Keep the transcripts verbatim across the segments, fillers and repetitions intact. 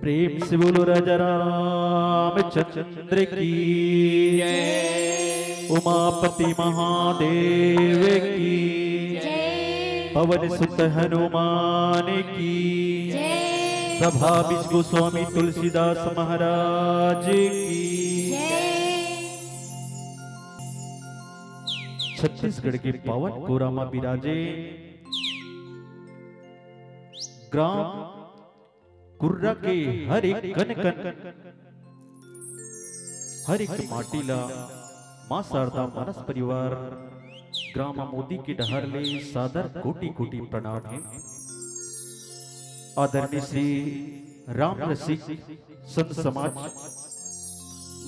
प्रेम से बोलो राजा रामचंद्र की, उमापति महादेव की, पवन सुत हनुमान की, सभा बीच गोस्वामी तुलसीदास महाराज की। छत्तीसगढ़ के पावन कोरा मा बिराजे ग्राम कुर्रा के हर एक कन कन, हर एक माटी ला माँ शारदा मानस परिवार ग्राम मोदी के डहर ले सादर कोटि कोटि प्रणाम हे। आदरणीय श्री राम रसिक संत समाज,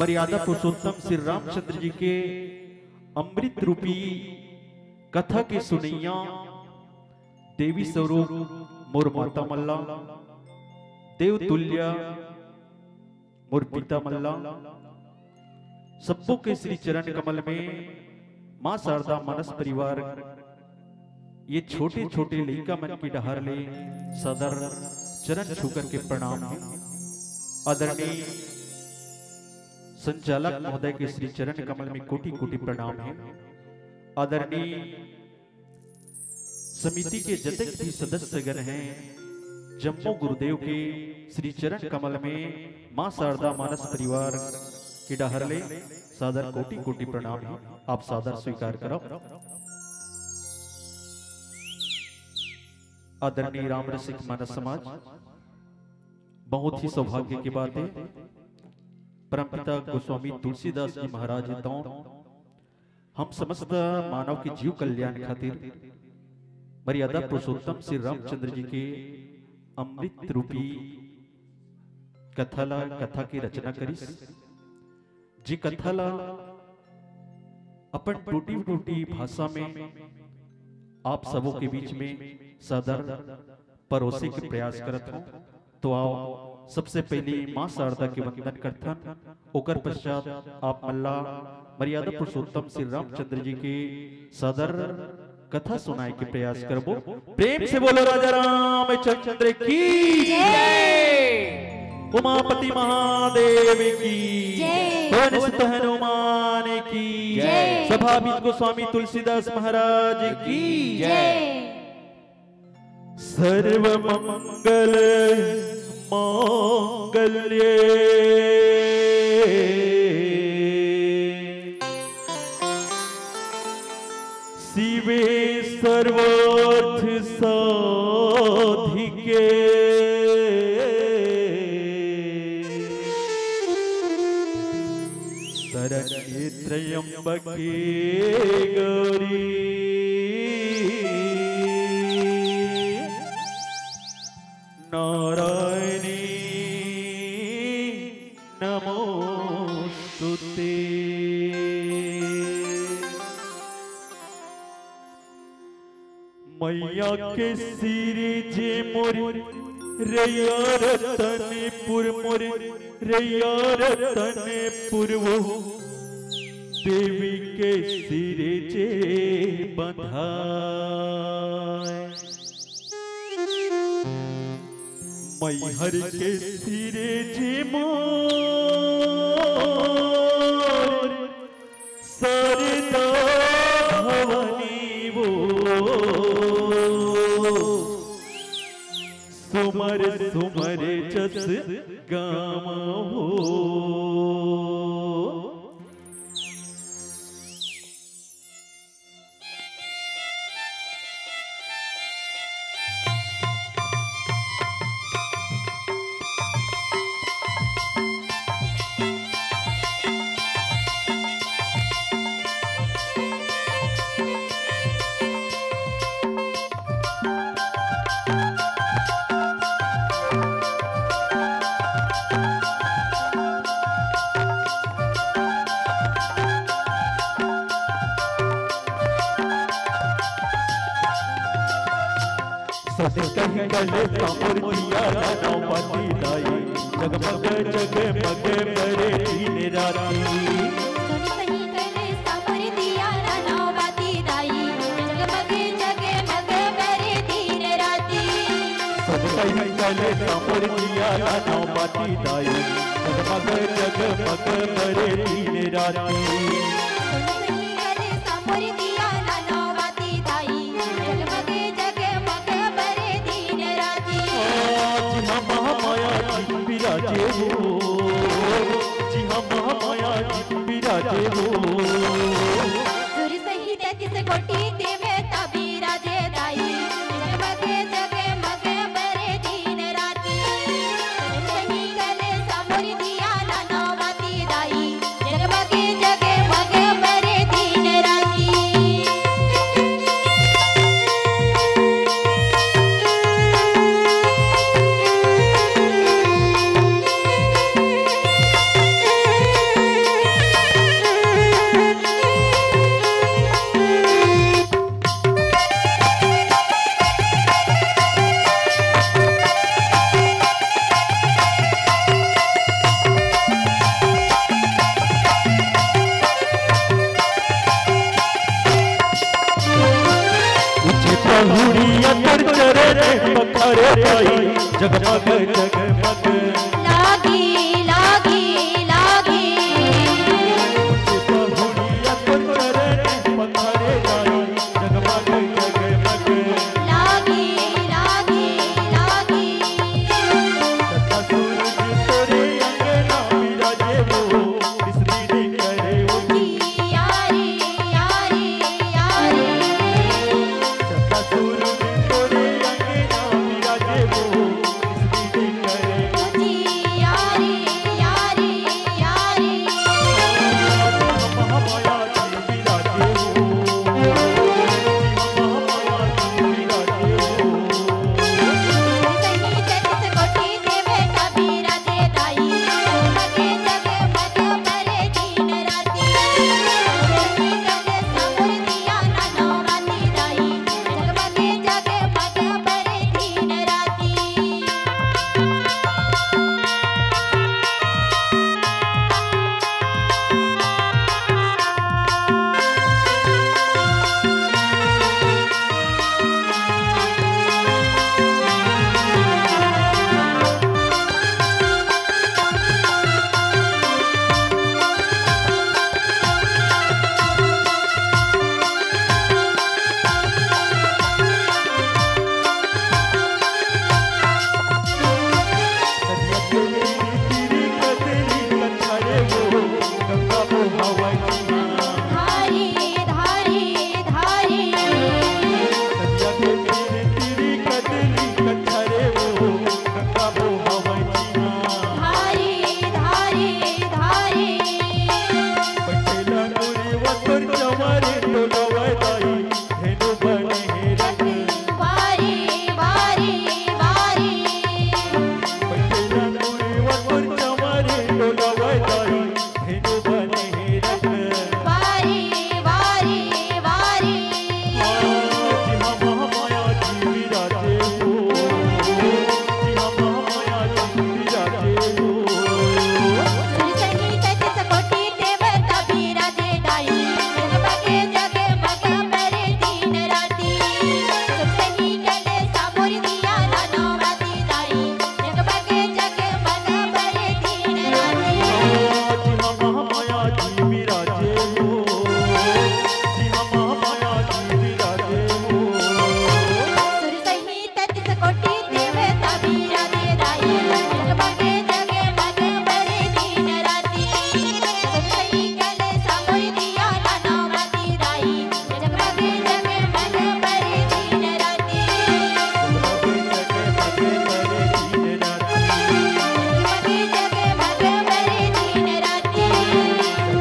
मर्यादा पुरुषोत्तम श्री रामचंद्र जी के अमृत रूपी कथा के सुनैया देवी स्वरूप मोर माता मन ला, देव तुल्य मोर पिता मन ला, सबो के श्री चरण कमल में माँ शारदा मानस परिवार ये छोटे छोटे लइका मन के डहर ले सादर चरण छू करके प्रणाम हे। आदरणीय संचालक महोदय के श्री चरण कमल में कोटि कोटि प्रणाम हे। आदरणीय समिति के जतेक भी सदस्यगण हैं, जम्मो गुरुदेव के श्री चरण कमल में माँ शारदा मानस परिवार के डहर ले सादर कोटि कोटि प्रणाम हे। आप सादर स्वीकार करव। आदरणीय राम रसिक मानस समाज, बहुत ही सौभाग्य की बात हे, परमपिता गोस्वामी तुलसीदास जी महाराज हे तौन हम समस्त मानव के जीव कल्याण खातिर मर्यादा पुरुषोत्तम श्री रामचंद्र जी के अमृत रूपी कथा ला, कथा की रचना करिस। जी कथा ला अपन टूटी टूटी भाषा में आप सबों के बीच में सादर परोसे के प्रयास करत हूँ। तो आओ, सबसे पहले माँ शारदा के वंदन करथन, ओकर पश्चात आप मन ला मर्यादा पुरुषोत्तम श्री रामचंद्र जी के सादर कथा सुनाए के प्रयास करबो। प्रेम से बोलो राजा रामचंद्र की, उमापति महादेव की, पवन सुत हनुमान की, सभा बीच गोस्वामी तुलसीदास महाराज की। सर्वमंगल मांगल्ये शिवे सर्वार्थ साधिके शरण्ये त्र्यंबके गौरी नारायणी नमोस्तुते। मैया के सिरे जे मोर रैया रतनपुर, मोर रैया रतनपुर वो देवी के सिरे जे बंधाय। मैहर के सिरे जे मोर सरदा भवानी वो सुमर सुमर जस गामा हो। सत कही कले सापुर दिया नौ पति दाई, जगमग जगमग बरे दिन राती। सुन कही कले सापुर दिया नौ पति दाई, जगमग जगमग बरे दिन राती। सत कही ले साँवरी दिया ला नौ बाती दाई, जगमग जगमग बरे दिन राती। ओ, जिहाँ महामाया जी विराजे हो, जिहाँ महामाया जी विराजे हो। सुर सहित तिस कोटि देवता विराजे दाई, जगमग जगमग बरे दिन राती। सुर सहित ले साँवरी दिया ला नौ बाती दाई, जगमग जगमग बरे दिन राती। ऊँचे पहुड़िया कर चरण पखारे दाई, जगमग जगमग। लागी, लागी, लागी। ऊँचे पहुड़िया कर चरण पखारे दाई, जगमग जगमग। लागी, लागी, लागी। सदा सूरज तोरे अंगना विराजे वो, इस दीन करे वो। यारी, यारी, यारी। सदा सूरज तोरे अंगना विराजे वो, इस दीन करे वो। यारी, यारी, यारी। महामाया धारी, धारी, धारी। धारी, धारी, धारी। वारी, वारी, वारी। वारी, वारी, वारी। सुर सहित तिस कोटि देवता विराजे दाई, जगमग जगमग बरे दिन राती। सुर सहित ले साँवरी दिया ला नौ बाती दाई, जगमग जगमग बरे दिन राती। सुर सहित तिस कोटि देवता विराजे दाई, जगमग जगमग बरे दिन राती। सुर सहित ले साँवरी दिया ला नौ बाती दाई, जगमग जगमग बरे दिन राती। जगमग जगमग बरे दिन राती। जगमग जगमग बरे दिन राती। जगमग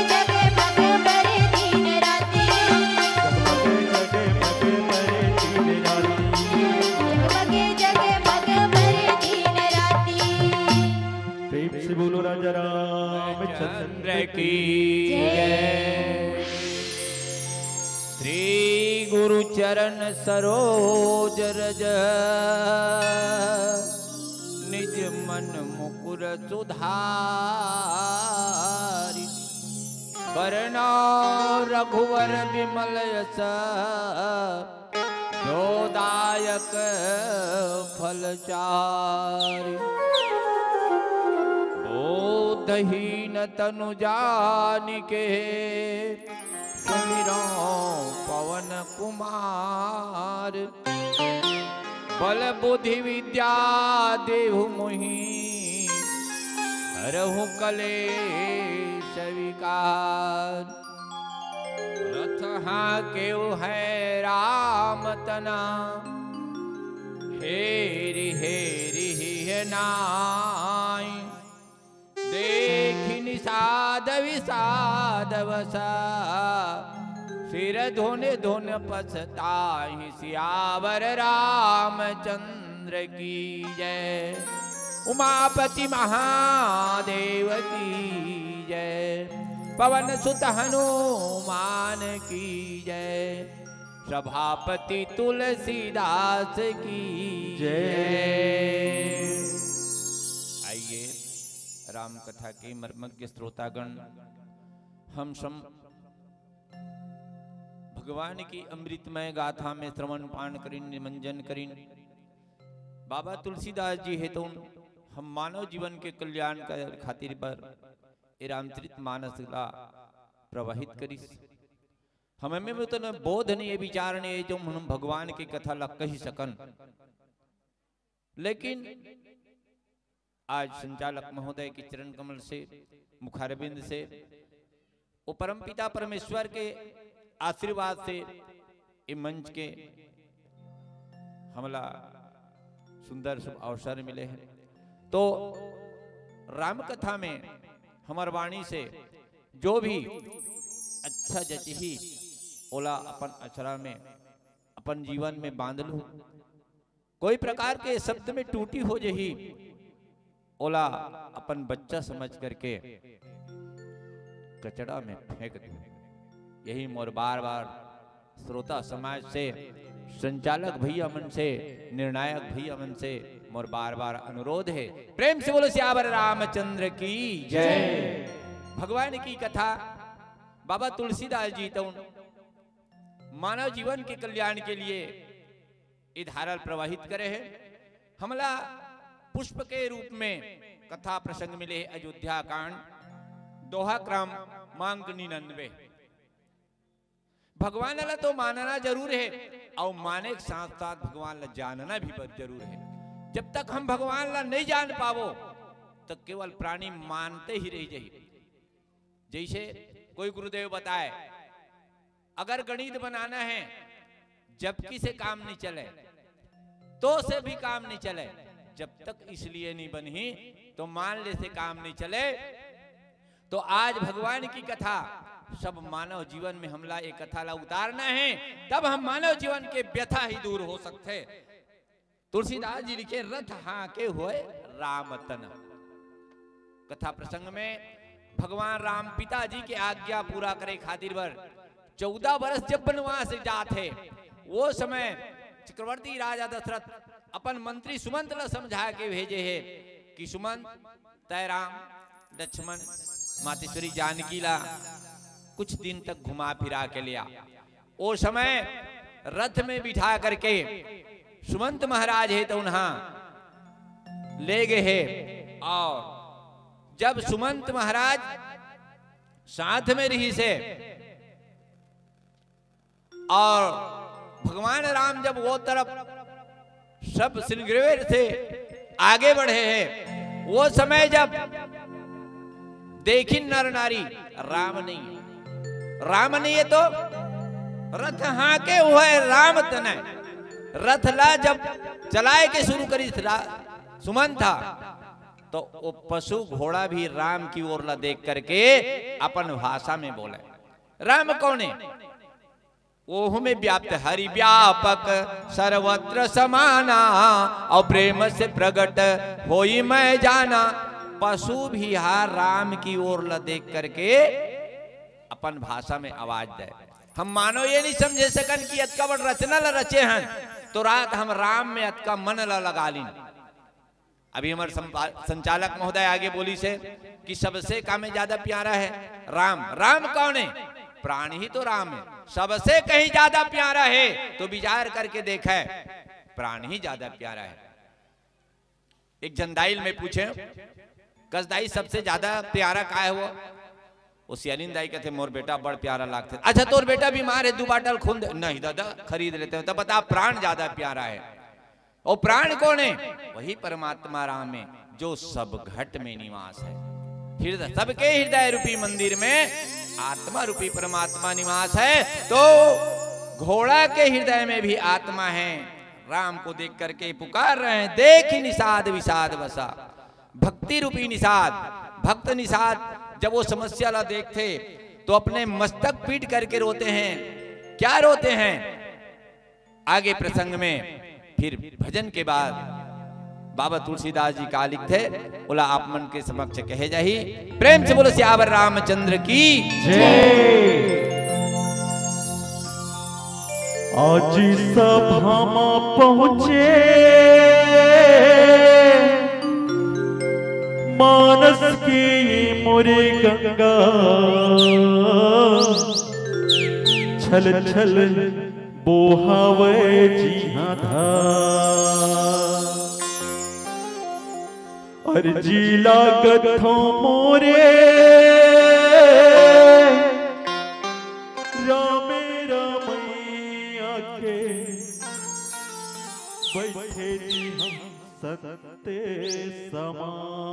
जगमग बरे दिन राती। जगमग जगमग बरे दिन राती। जगमग जगमग बरे दिन राती। प्रेम से बोलो राजा रामचंद्र की। जय। श्री गुरु चरण सरोज रज, निज मन मुकुर सुधारि। बरनउँ रघुवर बिमल यस, जो दायक फल चारि। बोधहीन तनु जानिके सुमिरौं पवन कुमार। बल बुद्धि विद्या देहु मोहि हरहु कलेश विकार। रथ हाँकेउ है राम तना, हेरि हेरि हिय नाई। देखि निषाद विषाद बसा, सिर धुन धुन पछताहि। सियावर रामचंद्र की जय। उमापति महादेव की जय। पवन सुत हनुमान की जय। सभापति तुलसीदास की जय। आइए, राम कथा के मर्मज्ञ श्रोतागण, हम सम भगवान की अमृतमय गाथा में श्रवण पान करिन, निमंजन करिन। बाबा तुलसीदास जी हे तो हम मानव जीवन के कल्याण का खातिर बर ए रामचरित मानस ला प्रवाहित करिस। हमें में तो न बोध नहीं, ये विचार नहीं है जो हम भगवान की कथा ला कही सकन। लेकिन आज संचालक महोदय के चरण कमल से, मुखारविंद से, वो परमपिता परमेश्वर के आशीर्वाद से ये मंच के हमला सुंदर शुभ अवसर मिले हैं। तो राम कथा में हमर वाणी से जो भी अच्छा जचही, ओला अपन अचरा में, अपन जीवन में बांध लू। कोई प्रकार के शब्द में टूटी हो जही, ओला अपन बच्चा समझ करके कचड़ा में फेंक दू। यही मोर बार बार श्रोता समाज से, संचालक भैया मन से, निर्णायक भैया मन से मोर बार बार अनुरोध है। प्रेम से बोलो सियावर रामचंद्र की जय। भगवान की कथा बाबा तुलसीदास जी तो मानव जीवन के कल्याण के लिए ये धारा प्रवाहित करे हैं। हमला पुष्प के रूप में कथा प्रसंग मिले हैं, अयोध्या कांड, दोहा क्रमांक निन्यानवे। भगवान ला तो मानना जरूर है और माने के साथ साथ भगवान ला जानना भी बहुत जरूर है। जब तक हम भगवान ला नहीं जान पावो, तो केवल प्राणी मानते ही रह जाई। जैसे कोई गुरुदेव बताए, अगर गणित बनाना है, जबकि से काम नहीं चले, तो से भी काम नहीं चले। जब तक इसलिए नहीं बनही, तो मान ले से काम नहीं चले। तो आज भगवान की कथा सब मानव जीवन में हमला एक कथा ला उतारना है, तब हम मानव जीवन के व्यथा ही दूर हो सकते। तुलसीदास जी लिखे, "रथ हाँके होय राम तन।" कथा प्रसंग में भगवान राम पिताजी के आज्ञा पूरा करे खातिर बर चौदह वर्ष जब वनवास जात हे, वो समय चक्रवर्ती राजा दशरथ अपन मंत्री सुमंत ला समझा के भेजे हे कि सुमंत, तय राम, लक्ष्मण, मातेश्वरी जानकी ला कुछ दिन तक घुमा फिरा के ले आ। ओ समय रथ में बिठा करके सुमंत महाराज हे तो उन्हा ले गए हे। और जब सुमंत महाराज साथ में रहिस हे और भगवान राम जब वो तरफ सब सिंहग्रीव से आगे बढ़े हे, वो समय जब देखिन नर नारी, राम नहीं है। राम नहीं है तो रथ हाँके होय राम तनय। रथ ला जब चलाए के शुरू करिस रा-, सुमंत हा, तो वो पशु घोड़ा भी राम की ओर ला देख करके अपन भाषा में बोले, "राम कौन है?" ओहू में व्याप्त हरि व्यापक सर्वत्र समाना, और प्रेम से प्रगट होई मैं जाना। पशु भी हा राम की ओर ल देख करके अपन भाषा में आवाज दे। हम मानो ये नहीं समझे सकन कि अतका बड़ रचना ल रचे हन, तो रात हम राम में अतका मन ल लगा लीन। अभी हमारे संपा-, संचालक महोदय आगे बोलिस हे कि सबसे का में ज्यादा प्यारा है राम। राम कौन है? प्राण ही तो राम है, सबसे कहीं ज्यादा प्यारा है। तो विचार करके देखे, प्राण ही ज्यादा प्यारा है। एक झन दाई ल मैं पूछे, कस दाई, सबसे ज्यादा प्यारा का है वो? वो सियालिन दाई कहते, मोर बेटा बड़ प्यारा लागथे। अच्छा, तोर बेटा बीमार है, दू बाटल खून दे। नहीं दादा, खरीद लेते हैं। तो बता, प्राण ज्यादा प्यारा है। और प्राण कौन है? वही परमात्मा राम है, जो सब घट में निवास है। हृदय, सबके हृदय रूपी मंदिर में आत्मा रूपी परमात्मा निवास है। तो घोड़ा के हृदय में भी आत्मा है। राम को देख करके पुकार रहे हैं, देखि निषाद विषाद बसा। भक्ति रूपी निषाद, भक्त निषाद जब वो समस्या ला देखथे तो अपने मस्तक पीट करके रोते हैं। क्या रोते हैं? आगे प्रसंग में, फिर भजन के बाद बाबा तुलसीदास जी का लिखथे, ओला आप मन के समक्ष कहे जाही। प्रेम से बोलो सियावर रामचंद्र की जय। आज सभा म पहुँचे मानस के मोरे गंगा, छल छल बोहावय जिहाँ धार। अर्जी लागत हो मोरे रामे रामैया के, बैठे जिहाँ सत्य समान।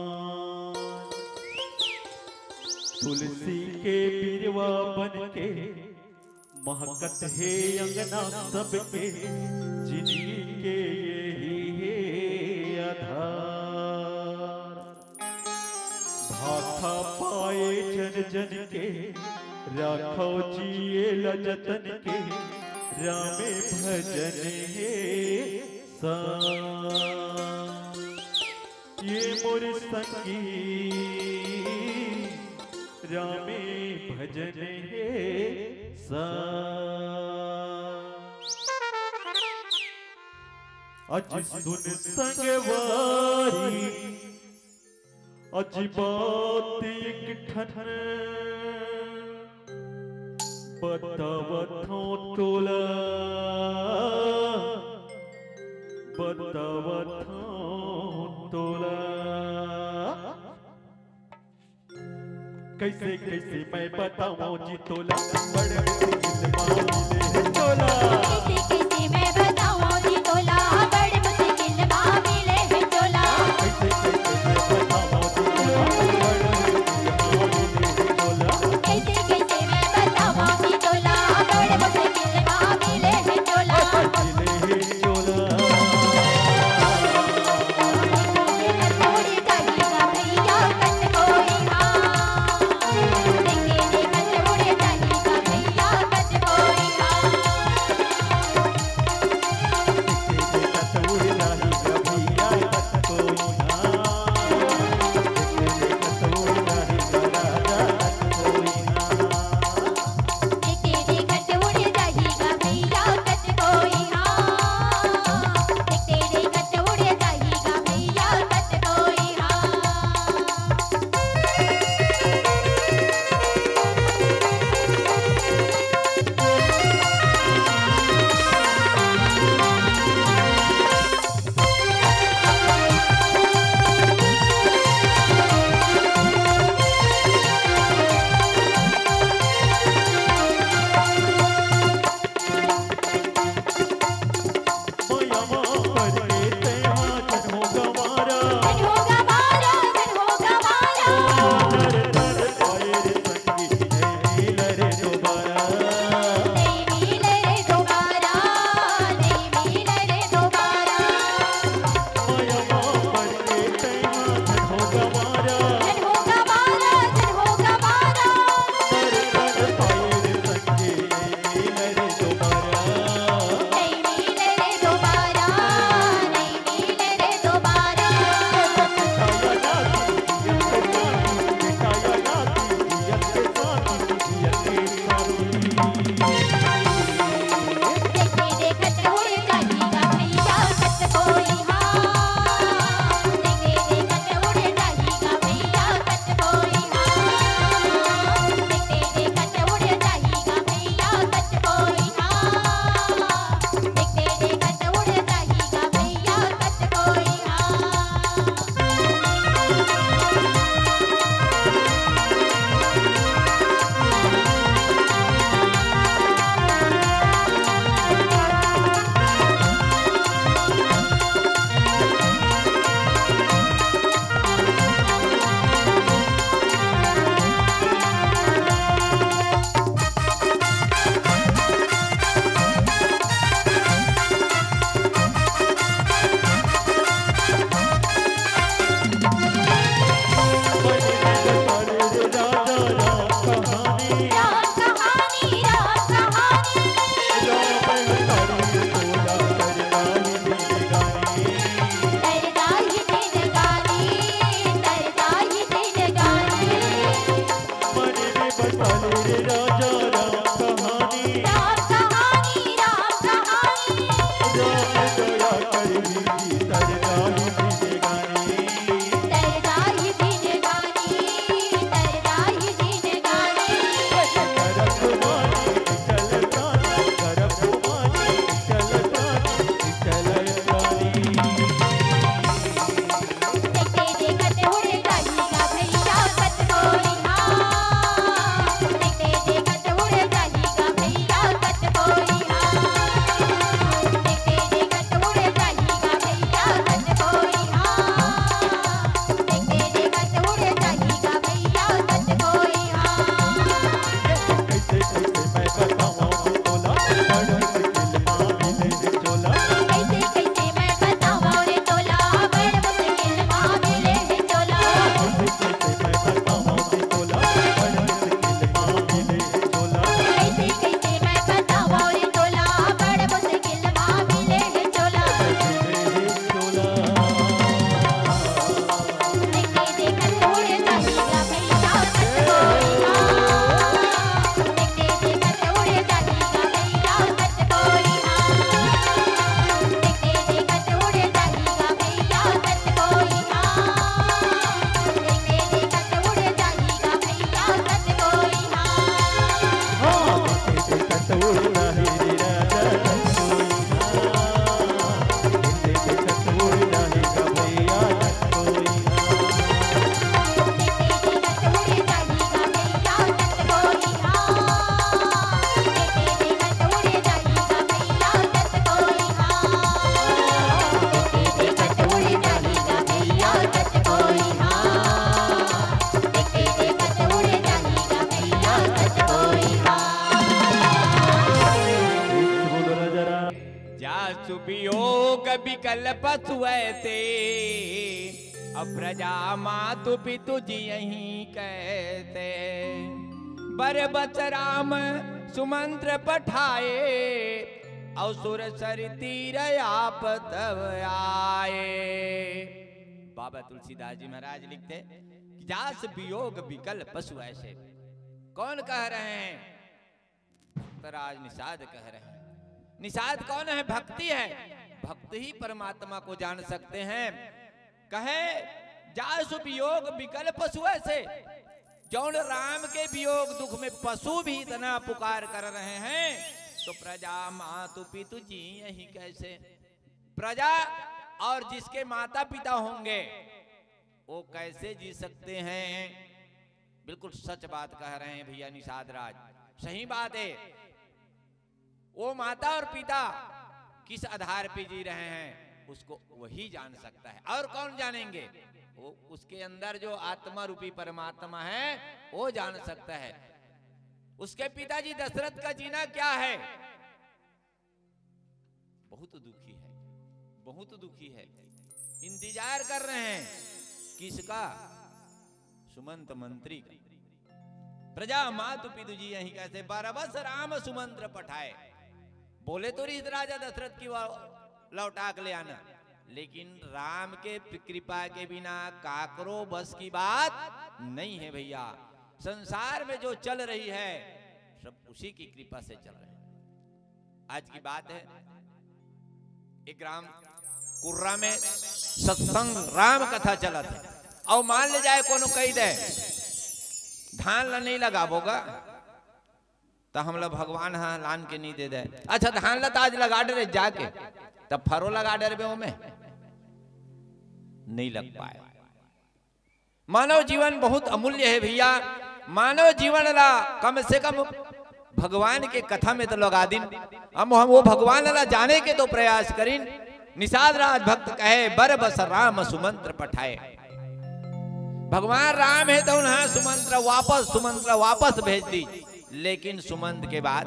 तुलसी के बिरवा बन के महकत हे अंगना सबके, जिंदगी के यही हे आधार। भाखा पाए जन जन के, राखो जिए ला जतन के, रामे भजन हे सा। ये मोर संगी रामे भजन हे सा। अज सुन संगवारी, अज बात एक ठन बतावत हूँ तोला, बतावत हूँ तोला। कैसे कैसे मैं बताऊं जी तोला, बड़े मुश्किल में मिले हैं चोला। कैसे कैसे मैं बताऊं जी तोला, बड़े मुश्किल में मिले हैं चोला। कैसे कैसे मैं बताऊं जी तोला, बड़े मुश्किल में मिले हैं चोला। कैसे कैसे मैं बताऊं जी तोला, बड़े मुश्किल में मिले हैं चोला। मिले हैं चोला। राजा राम कहानी, राम कहानी, राम कहानी। राम दया कर ही तरगाही जिंदगानी। तरगाही जिंदगानी, तरगाही जिंदगानी। करब मानी चलता, करब मानी चलता, चलता। जासु वियोग विकल पशु ऐसे, अब प्रजा मातु पितु जियहि कैसे। बर बस राम सुमंत्र पठाए, असुर सरि तीर आप तब आए। बाबा तुलसीदास जी महाराज लिखते कि जासु वियोग विकल पशु ऐसे। कौन कह रहे हैं? भक्तराज निषाद कह रहे हैं। निषाद कौन है? भक्ति है। भक्त ही परमात्मा को जान सकते हैं। कहे, जासु वियोग विकल पशु ऐसे, जौन राम के वियोग दुख में पशु भी इतना पुकार कर रहे हैं, तो प्रजा मातु पितु जियहि कैसे। प्रजा और जिसके माता पिता होंगे, वो कैसे जी सकते हैं? बिल्कुल सच बात कह रहे हैं भैया निषाद राज, सही बात है। वो माता और पिता किस आधार पे जी रहे हैं, उसको वही जान सकता है। और कौन जानेंगे? वो, उसके अंदर जो आत्मा रूपी परमात्मा है, वो जान सकता है। उसके पिताजी दशरथ का जीना क्या है? बहुत दुखी है, बहुत दुखी है। इंतजार कर रहे हैं किसका? सुमंत मंत्री का। प्रजा मातु पितु जियहि कैसे, बर बस राम सुमंत्र पठाए। बोले तो रहिस राजा दशरथ कि वो लौटा के ले आना, लेकिन राम के कृपा के बिना काकरो बस की बात नहीं है भैया। संसार में जो चल रही है, सब उसी की कृपा से चल रहे हैं। आज की बात है, एक ग्राम कुर्रा में सत्संग राम कथा चलत है, और मान ले जाए कोनो कही दे, "धान ला नहीं लगाबो गा, त हमला भगवान ह लान के नहीं दे दे।" अच्छा, धान ला त आज लगा डरे जाके, तब फरो लगा डरबे ओमे, नहीं लग पाए। मानव जीवन बहुत अमूल्य है भैया। मानव जीवन ला कम से कम भगवान के कथा में तो लगा दिन। हम, हम वो भगवान ला जाने के तो प्रयास करिन। निषाद राज भक्त कहे, "बर बस राम सुमंत्र पठाए।" भगवान राम है तो उन्हें सुमंत्र वापस, सुमंत्र वापस भेज दी, लेकिन सुमंत के बात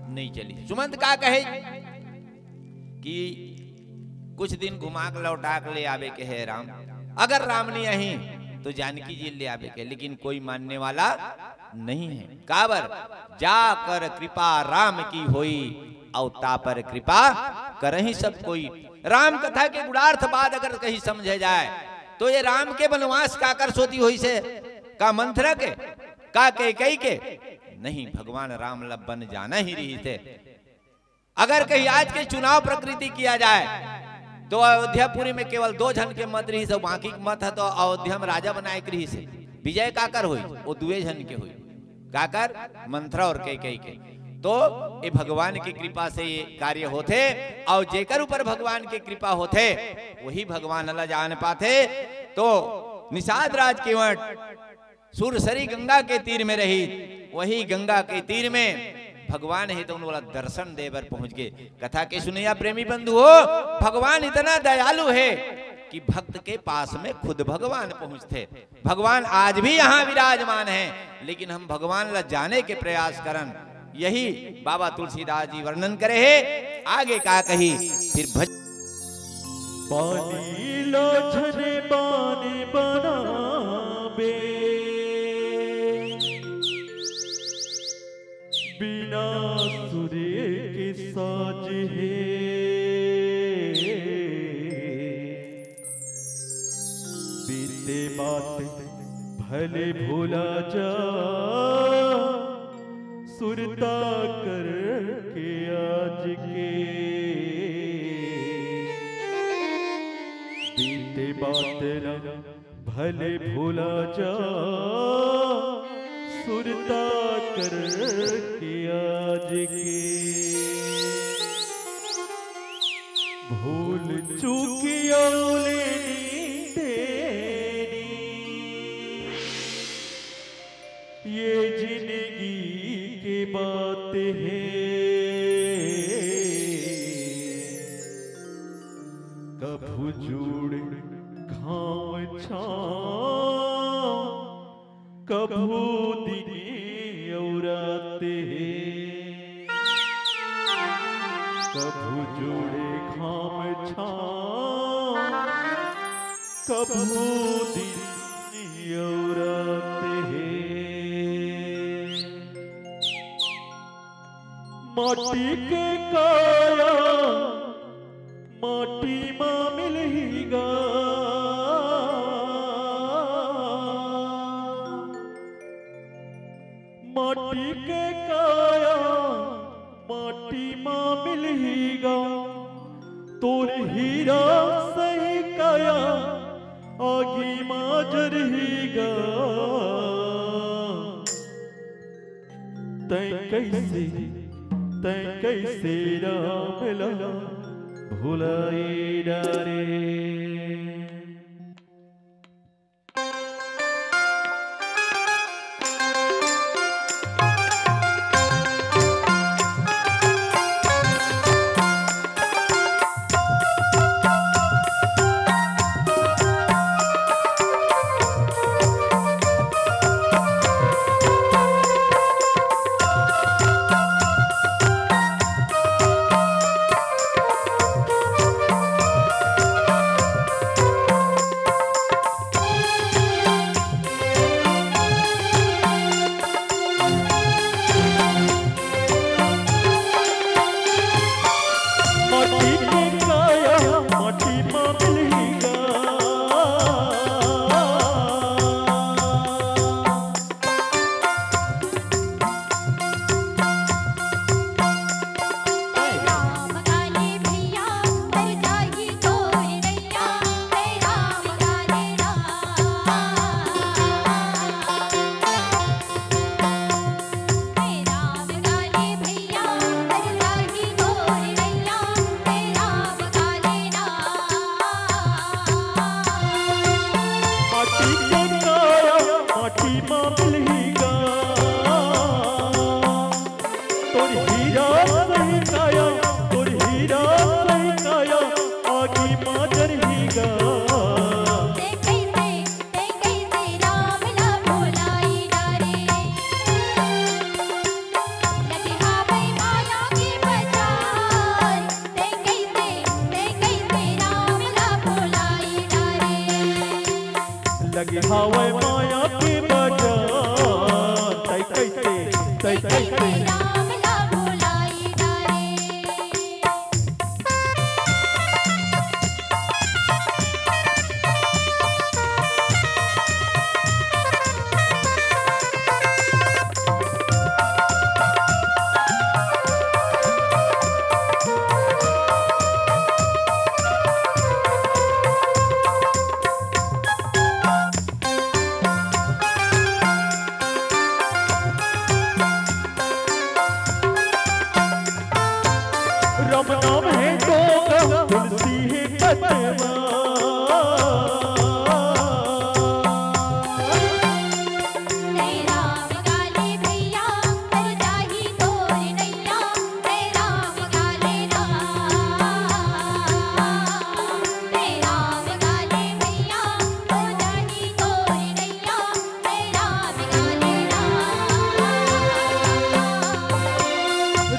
नहीं चली। सुमंत का कहे कि कुछ दिन घुमा के लौटा के ले आवे के है राम। अगर राम नहीं आई तो जानकी जी ले आवे के, लेकिन कोई मानने वाला नहीं है। काबर? "जा कर कृपा राम की होई, अउ ता पर कृपा करही सब कोई।" राम कथा के गुणार्थ बात अगर कहीं समझे जाए तो ये राम के वनवास काकर सेती होइसे? का मंथरा के, का कैकेयी के? नहीं, भगवान राम ला बन जाना ही रहिस हे। अगर कहीं आज के चुनाव प्रकृति किया जाए तो अयोध्यापुरी में केवल दो झन के मत रहिस हे, बाकी के मत ह तो अयोध्या में राजा बनाए के रहिस हे। विजय काकर होई? वो दुए झन के होई। काकर? मंथरा और कैकेयी के। तो ये भगवान की कृपा से ये कार्य होथे। और जेकर ऊपर भगवान की कृपा होथे, वही भगवान ला जान पाथे। तो निषाद राज केवट सुरसरी गंगा के तीर में रहिस, वही गंगा के तीर में भगवान हे तो उन वाला दर्शन दे बर पहुंच गे। कथा के सुनइया प्रेमी बंधु हो, भगवान इतना दयालु हे कि भक्त के पास में खुद भगवान पहुंचथे। भगवान आज भी यहाँ विराजमान हे, लेकिन हम भगवान ला जाने के प्रयास करन। यही बाबा तुलसीदास जी वर्णन करे हे। आगे का कही, फिर भज पानी लो झने बानी बनाबे, बिना सुरे के साज हे। बीते बात भले भुला जा, सुरता करके आज के। बीते बात ना भले भुला जा, सुरता करके आज के। भूल चूक अउ लेनी देनी, ये जिंदगी के बात हे। कभू जुड़ घाम छाँव, कभू दिन अउ रात हे। कभू जुड़े घाम छाँव, कभू दिन अउ रात हे। माटी के काया माटी मा मिलही गा। माटी के काया माटी मा मिलही गा। तोर हीरा सही काया आगी मा जरही गा। तैं कइसे, तैं कइसे राम ला भुलाए डारे।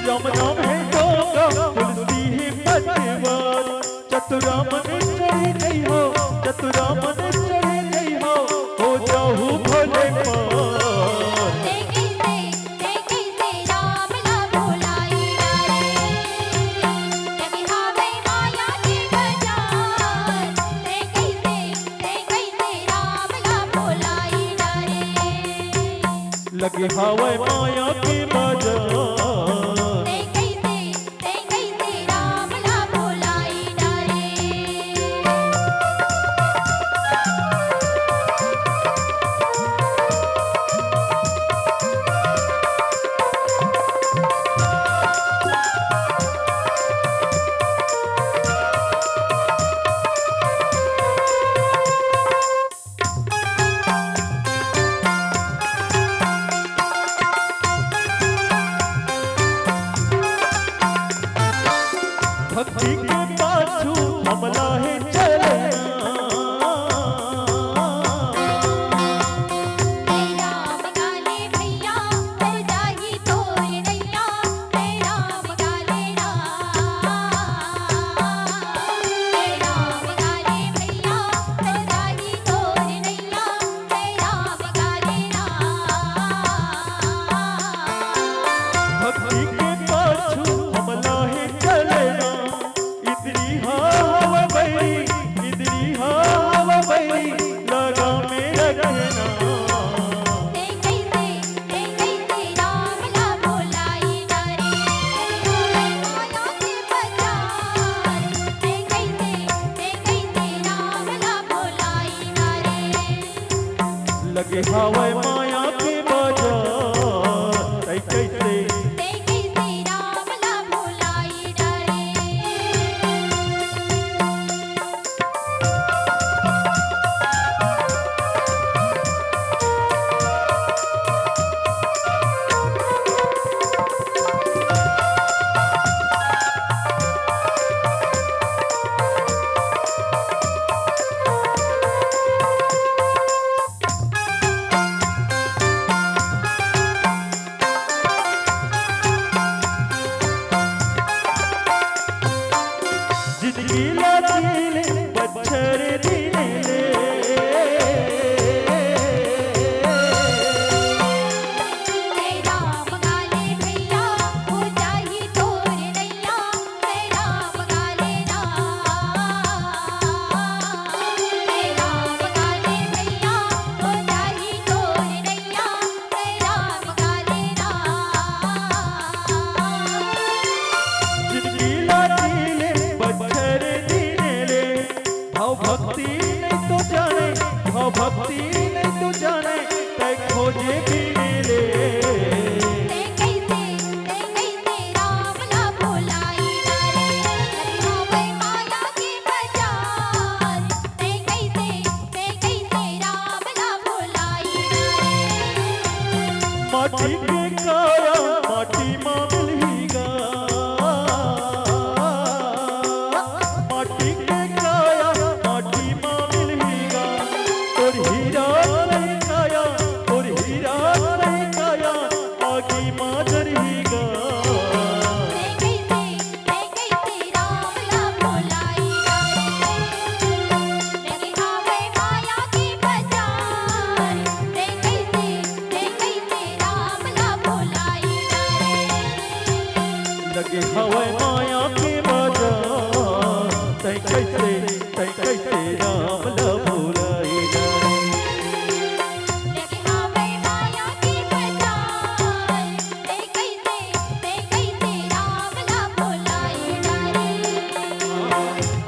राम नाम हे जोगा, तुलसी हे पतवार। चतुरा मन चढ़े नहीं हो, चतुरा मन चढ़े नहीं हो, हो जाहू भोले पार। ते कइसे, ते कइसे राम ला भुलाई डारे। लगे हावय माया के बाजार। ते कइसे, ते कइसे राम ला भुलाई डारे। लगे हावय माया के बाजार। ते कइसे, ते कइसे राम ला भुलाई डारे। भक्ति के पाछू हमला हे चलना। हे राम काले भैया, हो जाही तोर नैया। हे राम काले राम, हे राम काले भैया, हो जाही तोर नैया। हे राम काले राम। भक्ति के पाछू हमला हे चलना। इंद्री हाव बैरी, इंद्री हाव बैरी, लगा में रखना। ते कइसे, ते कइसे राम ला भुलाई डारे। माया के बाजार। ते कइसे, ते कइसे राम ला भुलाई डारे। लगे हावय माया के बाजार। ते कइसे, ते कइसे राम ला भुलाई डारे। जिंदगी ला जी ले बछर दिन ले। हे राम काले भैया, हो जाही तोर नैया। हे राम काले राम, हे राम काले भैया, हो जाही तोर नैया। हे राम काले राम। जिंदगी ला जी ले बछर दिन ले। भाव भक्ति नहीं तो जाने, भाव भक्ति नहीं तो जाने, तै खोजे भी मिले। ते कइसे, ते कइसे राम ला भुलाई डारे। लगे हावय माया के बाजार। ते कइसे, ते कइसे राम ला भुलाई डारे। माटी के काया माटी मा मिलही गा। माटी के काया माटी मा मिलही गा। तोर हीरा रही काया, तोर हीरा रही काया, आगी मा जरही गा। ते कइसे, ते कइसे राम ला भुलाई डारे। लगे हावय माया के बाजार। ते कइसे, ते कइसे राम ला भुलाई डारे। लगे हावय माया के बाजार। तै कइसे, तै कइसे राम ला भुलाई डारे। लगे हावय माया के बाजार। ते कइसे, ते कइसे राम ला भुलाई डारे।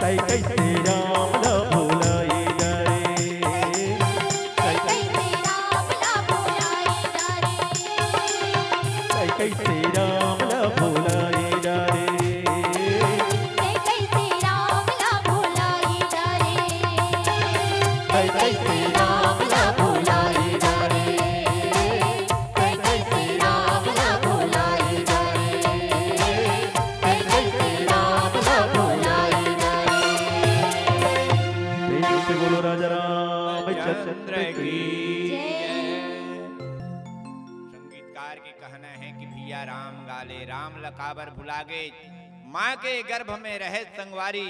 तै कइसे राम ला भुलाई डारे। तै कइसे राम ला भुलाई डारे। तै कइसे राम ला भुलाई डारे। तै कइसे राम ला भुलाई डारे। तै कइसे राम ला भुलाई डारे। तै कइसे राम ला भुलाई डारे। तै कइसे राम ला भुलाई डारे। प्रेम से बोलो राजा रामचंद्र की। जय। संगीतकार के कहना है कि भैया राम ले राम ल काबर भुला गे? माँ के गर्भ में रहे संगवारी,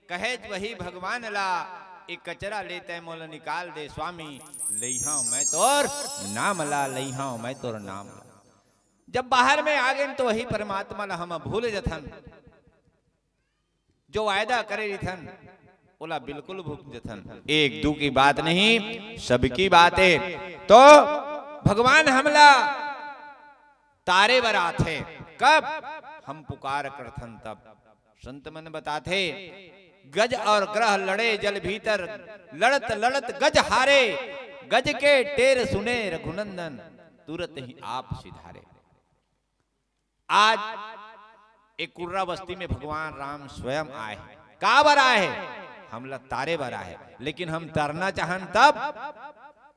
कहेच वही भगवान ला, एक कचरा लेते मोला निकाल दे स्वामी, लइहा मैं तोर नाम ला, लइहा मैं तोर नाम ला। जब बाहर में आ गेन तो वही परमात्मा ला हम भूल जथन, जो वायदा करे रिथन ओला बिल्कुल भूल जथन। एक दू की बात नहीं, सबकी बात है। तो भगवान हमला तारे बर आथे, कब हम पुकार करथन तब। संत मन बताथे, गज और ग्रह लड़े जल भीतर, लड़त लड़त गज हारे, गज के टेर सुने रघुनंदन, तुरत ही आप सिधारे। आज एक कुर्रा बस्ती में भगवान राम स्वयं आए हैं। का बर आए हैं? हमला तारे बर आए हैं। लेकिन हम तरना चाहन तब,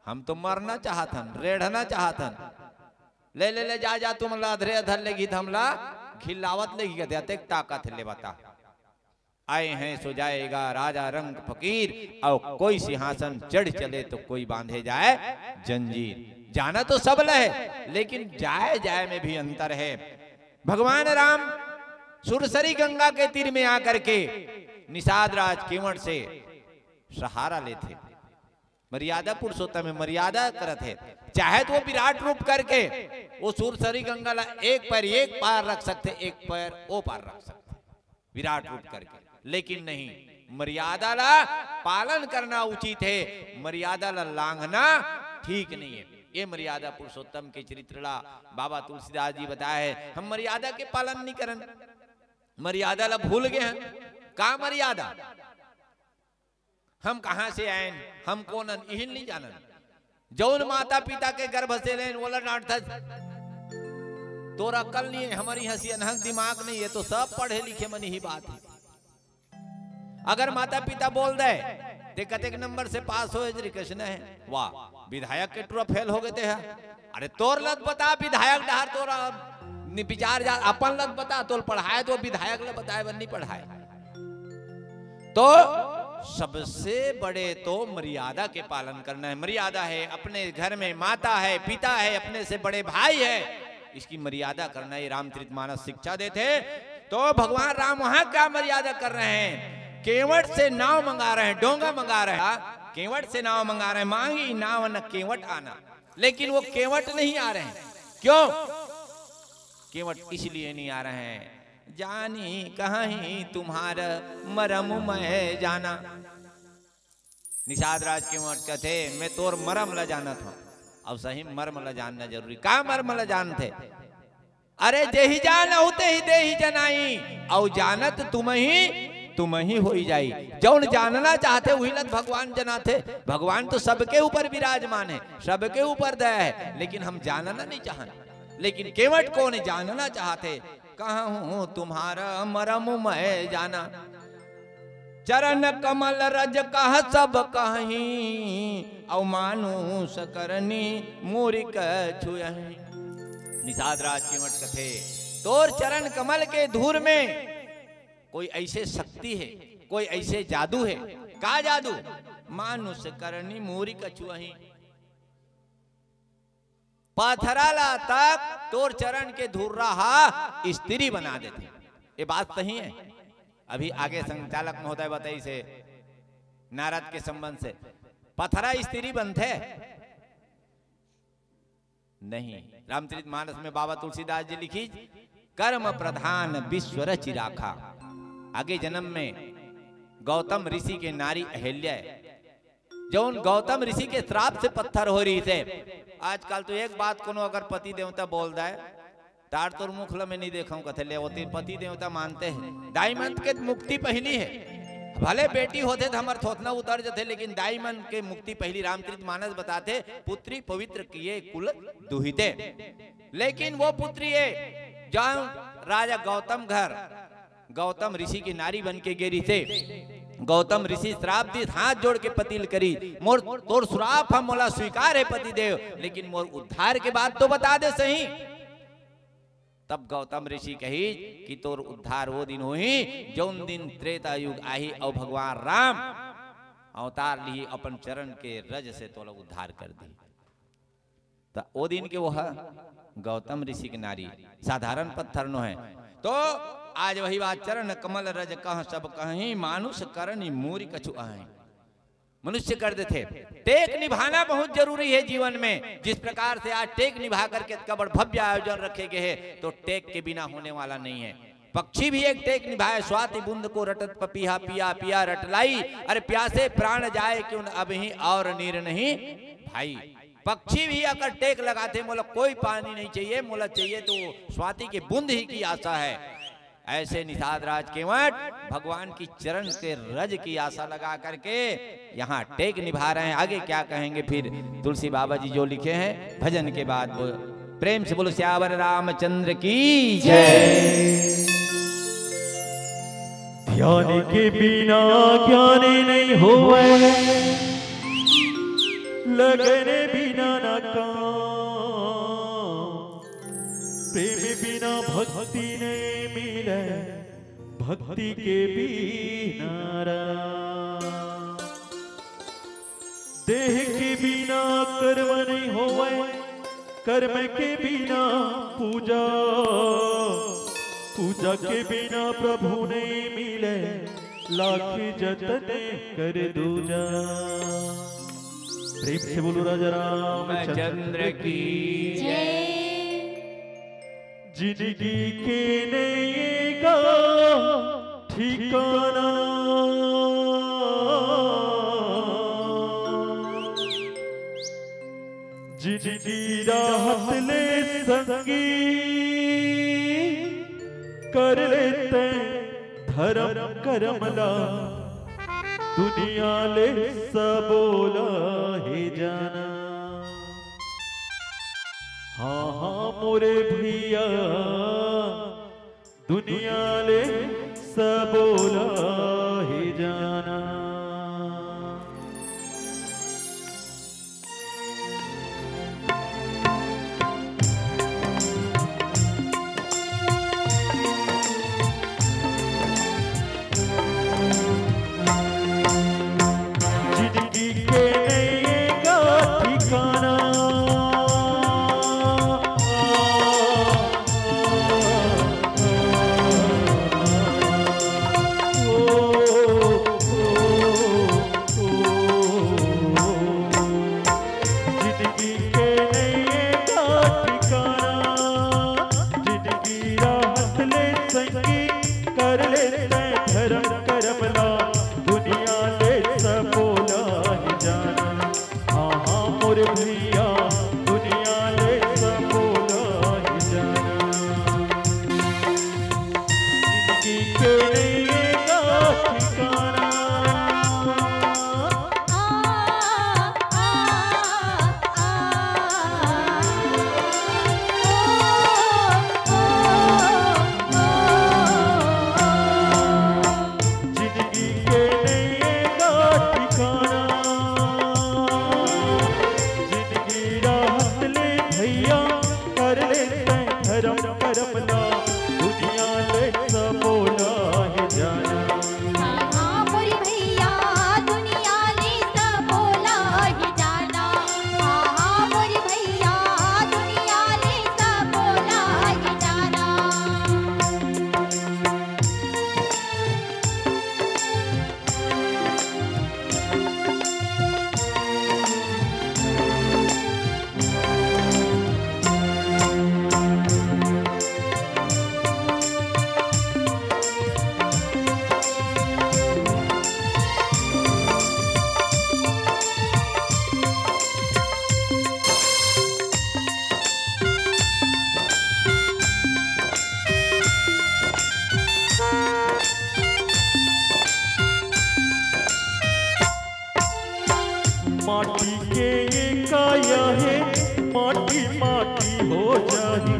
हम तो मरना चाहत हन, रेढ़ना चाहत हन। ले ले ले, जा जा, तुमला अधरे अधर लेगी त हमला घिल्लावत लेगी, कहते अतेक ताकत है, ले बता। आए हैं सो जाएगा राजा रंक फकीर, और कोई सिंहासन चढ़ चले तो कोई बांधे जाए जंजीर। जाना तो सब ल है, लेकिन जाए जाए में भी अंतर है। भगवान राम सुरसरी गंगा के तीर में आकर के निषाद राज केवट से सहारा लेथे। मर्यादा पुरुषोत्तम में मर्यादा करत हे, चाहे तो वो विराट रूप करके वो सुरसरी गंगा ला एक पैर एक पार रख सकथे, एक पैर ओ पार रख सकथे, विराट रूप करके। लेकिन नहीं, मर्यादा ला पालन करना उचित है, मर्यादा ला लांघना ठीक नहीं है। ये मर्यादा पुरुषोत्तम के चरित्र ला बाबा तुलसीदास जी बताए हैं। हम मर्यादा के पालन नहीं करन, मर्यादा ला भूल गए हैं। का मर्यादा? हम कहाँ से आएन, हम कोन अन, इहिन नहीं जानन। जौन माता पिता के गर्भ से लेन, ओला डांटथस। तोर अकल नहीं है, हमर इहाँ सियनहा के दिमाग नहीं है, तो सब पढ़े लिखे मन ही बात है। अगर माता पिता बोल दे, ते कतेक नंबर से पास होए, जे कइसने है? वाह, विधायक के टुरा फेल हो गए ते है। अरे तोर लत बता, विधायक डहर तोर नि-, विचार जा, अपन लत बता, तोर पढ़ाए तो विधायक ल बताए बर नहीं पढ़ाए। तो सबसे बड़े तो मर्यादा के पालन करना है। मर्यादा है, अपने घर में माता है, पिता है, अपने से बड़े भाई है, इसकी मर्यादा करना, ये रामचरित मानस शिक्षा देथे। तो भगवान राम वहां क्या मर्यादा कर रहे हैं? केवट से नाव मंगा रहे हैं, डोंगा मंगा रहे हैं, केवट से नाव मंगा रहे हैं, मांगी नाव न केवट आना, लेकिन वो केवट नहीं आ रहे हैं। क्यों केवट इसलिए नहीं आ रहे हैं? जानी कहीं तुम्हार मरम मैं जाना। निषाद राज केवट कहते, मैं तोर मरम ला जानत हूं। अब सही मरम ला जानना जरूरी। का मरम ला जानथे? अरे जेहि जानहु तेहि देहि जनाई, अउ जानत तुमहि, तुमहि होई जाई। जौन जानना चाहथे, उही ला भगवान जनाथे। भगवान तो सबके ऊपर विराजमान है, सबके ऊपर दया है, लेकिन हम जानना नहीं चाहन। लेकिन केवट कोन जानना चाहथे, कहूं तुम्हार मरम मैं जाना। चरण कमल रज कह सब कही, अउ मानुष करनी मूरी कछुअही। निषाद राज केवट कथे, तोर चरण कमल के धूर में कोई ऐसे शक्ति है, कोई ऐसे जादू है। का जादू? मानुष करनी मूरी कछुअही। पथरा ला तक तोर चरण के धुर्रा हा स्त्री बना देथे। ये बात सही है। अभी आगे संचालक महोदय बताइसे नारद के संबंध से, पथरा स्त्री बनथे नहीं। रामचरित मानस में बाबा तुलसीदास जी लिखिस, कर्म प्रधान विश्व रचि राखा। आगे जन्म में गौतम ऋषि के नारी अहिल्या है, जौन गौतम ऋषि के श्राप से पत्थर हो रहिसे। आजकल तो एक बात कोनो अगर पति देवता बोल दे, तार तोर मुख ल मैं नहीं देखूं, कथे ले, वो तीर पति देवता मानते हैं। दाई मन के मुक्ति पहली है, भले बेटी होथे त हमर थोथना उतर जथे, लेकिन दाई मन के मुक्ति पहली। रामचरित मानस बताथे, पुत्री पवित्र किए कुल दुहिते। लेकिन वो पुत्री है, जौन राजा गौतम घर गौतम ऋषि की नारी बन के गे रहिसे। गौतम ऋषि श्राप दिस, हाथ जोड़ के पति ल करिस, मोर तोर श्राप ह, मोला स्वीकार है पति देव, लेकिन मोर उद्धार के बात तो बता दे सही। तब गौतम ऋषि कहिस कि तोर उद्धार वो दिन होही, जौन दिन त्रेता युग आही अउ भगवान राम अवतार लिही, अपन चरण के रज से तोला उद्धार कर दी। त ओ दिन के वो ह गौतम ऋषि के नारी, साधारण पत्थर नो है। तो आज वही बात, चरण कमल रज कह सब कहीं, मानुष करनी मूरी कछु आहे। मनुष्य कर देथे। टेक निभाना बहुत जरूरी है जीवन में। जिस प्रकार से आज टेक निभा करके इतना बड़ भव्य आयोजन रखे गए हैं, तो टेक के बिना होने वाला नहीं है। पक्षी भी एक टेक निभाए, स्वाति बूंद को रटत पपीहा पिया पिया रटलाई, अरे प्यासे प्राण जाए क्यों न अबहीं और नीर नहीं भाई। पक्षी भी अगर टेक लगाथे, मोला कोई पानी नहीं चाहिए, मोला चाहिए तो स्वाति के बूंद ही की आशा है। ऐसे निषाद राज केवट भगवान की चरण के रज की आशा लगा करके यहाँ टेक निभा रहे हैं। आगे क्या कहेंगे फिर तुलसी बाबा जी जो लिखे हैं भजन के बाद, वो प्रेम से बोलो, सियावर रामचंद्र की जय। ध्यान के बिना ज्ञान नहीं होवे, लगन बिना ना काम, प्रेम बिना भक्ति नहीं मिले, भक्ति के बिना राम। देह के बिना कर्म नहीं होवे, कर्म के बिना पूजा, पूजा के बिना प्रभु नहीं मिले, लाख जतन कर दूजा। प्रेम से बोलो राजा रामचंद्र चंद्र की। की जय। जिंदगी के नए का ठिकाना, जिंदगी राहत ले संगी, कर लेते धर्म करम ला, दुनिया ले सबोला हे जाना। हाँ हाँ मोरे भैया, दुनिया ले सबोला हे जाना। जिंदगी के नए का ठिकाना। जिंदगी के नए का ठिकाना, जिंदगी राहत ले संगी, कर ले तैं धर्म करम ला, दुनिया ले सबोला हे जाना। हाँ हाँ मोर भैया, दुनिया ले सबोला हे जाना। जिंदगी के नए का ठिकाना। जिंदगी के नए का ठिकाना, जिंदगी राहत ले भैया, कर ले तैं धर्म करम ला, दुनिया ले सबोला हे जाना। हाँ हाँ मोर भैया, दुनिया ले सबोला हे जाना। हाँ हाँ मोर भैया, दुनिया ले सबोला हे जाना। माटी के ये काया हे, माटी माटी हो जाही,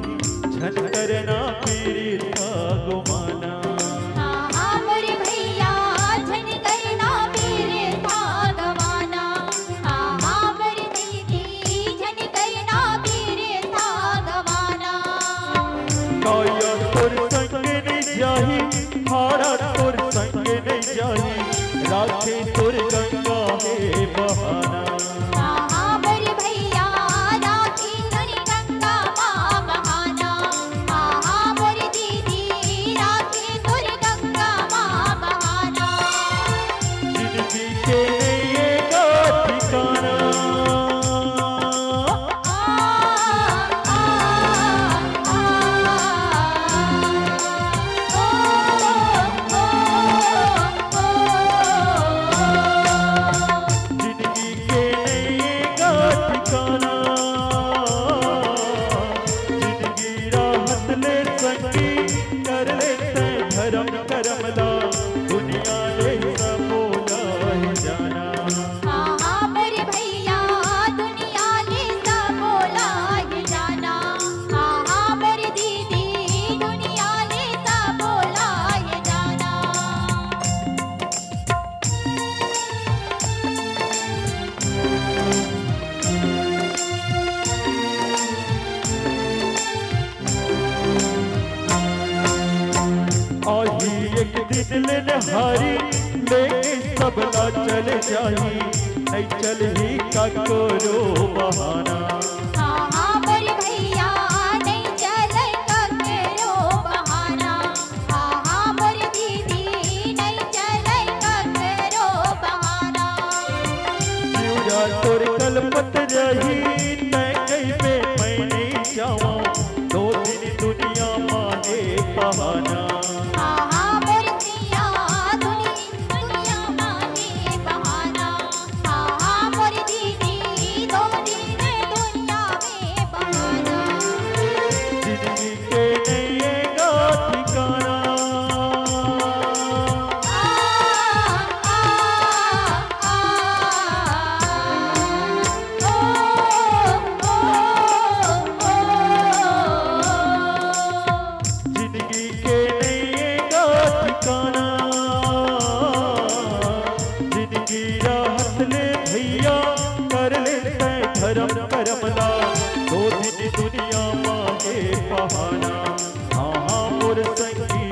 झन करना पीरित का गुमाना। हाँ, हाँ, मोर भैया, झन करना पीरित का गुमाना। हाँ, हाँ, मोर दीदी, झन करना पीरित का गुमाना। काया तोर संग नहीं जाही, हाड़ा तोर संग नहीं जाही, राखे तोर गंगा हे बहाना। हाँ, हाँ, मोर भैया, राखे संगी, कर ले तैं धरम करम ला, दुनिया ले सबो ला हे जाना। हाँ, हाँ, मोर भैया, दुनिया ले सबो ला हे जाना। हाँ, हाँ, मोर दीदी, दुनिया ले सबो ला हे जाना। आही एक दिन ले नहारी, लेके सबला चल जाही, नइ चलही काकरो बहाना। हाँ, हाँ, मोर भैया, नइ चलय काकरो बहाना। हाँ, हाँ, मोर दीदी, नइ चलय काकरो बहाना। जिउरा तोर कलपत रही, तैं कहिबे मैं नइ जावंव, दो दिन दुनिया मा हे बहाना। हाँ, हाँ, मोर सैया, दुनि-, दुनिया मा हे बहाना। हाँ, हाँ, मोर दीदी, दो दिन दुनिया में बहाना। जिंदगी के नइये गा ठिकाना। आ, आ, आ, आ, ओ, ओ, ओ, ओ। जिंदगी के नइये गा ठिकाना, जिंदगी राहत ले भैया, कर ले तैं धरम करम ला, दो दिन दुनिया मा हे बहाना। हाँ, हाँ, मोर संगी,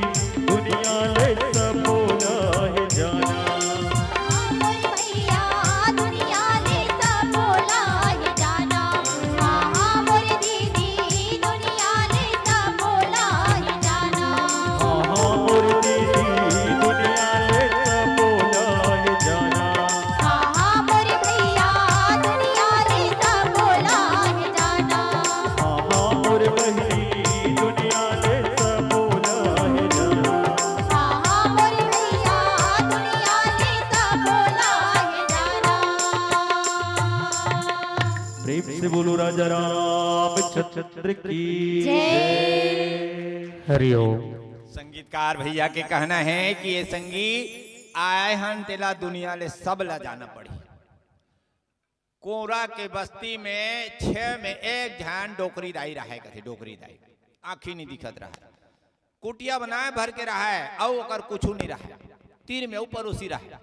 दुनिया ले सबो ला हे जाना। हाँ, मोर भैया, दुनिया ले सबो ला हे जाना। हाँ, हाँ, मोर दीदी, दुनिया ले सबो ला हे जाना। हाँ, हाँ, मोर दीदी, दुनिया ले सबो ला हे जाना। हाँ, हाँ, मोर भैया, दुनिया ले सबो ला हे जाना। हाँ, हाँ, मोर बहिनी, दुनिया ले सबो ला हे जाना। हाँ, हाँ, मोर भैया, दुनिया ले सबो ला हे जाना। प्रेम से बोलो राजा रामचंद्र की जय। हरिओम। संगीतकार भैया के कहना हे कि ये संगी आय हन, तेला दुनिया ले सब ला जाना पड़ही। कोरा के बस्ती में छह में एक झन डोकरी दाई रहय कथे, डोकरी दाई आँखी नइ दिखत रहय, कुटिया बनाए भर के रहय, अउ ओकर कुछु नइ रहय, तीर में अउ परोसी रहय।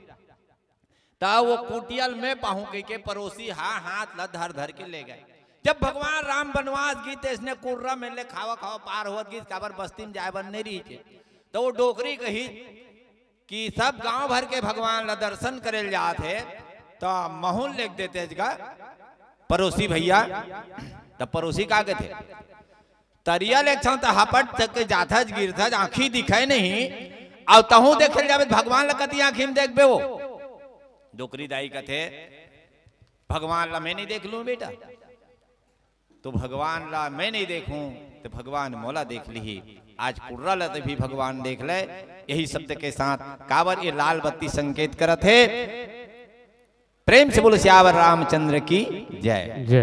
त वो कुटिया ल मैं पाहूं कहिके परोसी हा हाथ ला धर धर के ले गय। जब भगवान राम बनवास गिस त इसने कुर्रा में ले खावा खावा पार होवत गिस, काबर बस्ती में जाए बर नइ रहिस हे। त वो डोकरी कहिस कि सब गांव भर के भगवान ला दर्शन करे ल जात हे, त महूं ल लेग देतेस गा परोसी भैया। त परोसी का कथे, तरिया ले छांव त हपट तक के जाथस गिरथस, आँखी दिखय नहीं, अउ तहूं देखे ल जाबे त भगवान ल कति आँखी में देखबे वो? डोकरी दाई कथे, भगवान ल मैं नइ देख लूं बेटा, त भगवान ल मैं नइ देखूं त भगवान मोला देख लिही। आज कुर्रा ल त भी भगवान देख ले, यही शब्द के साथ काबर ये लाल बत्ती संकेत करत हे। प्रेम से बोलो सियावर रामचंद्र की जय। जय।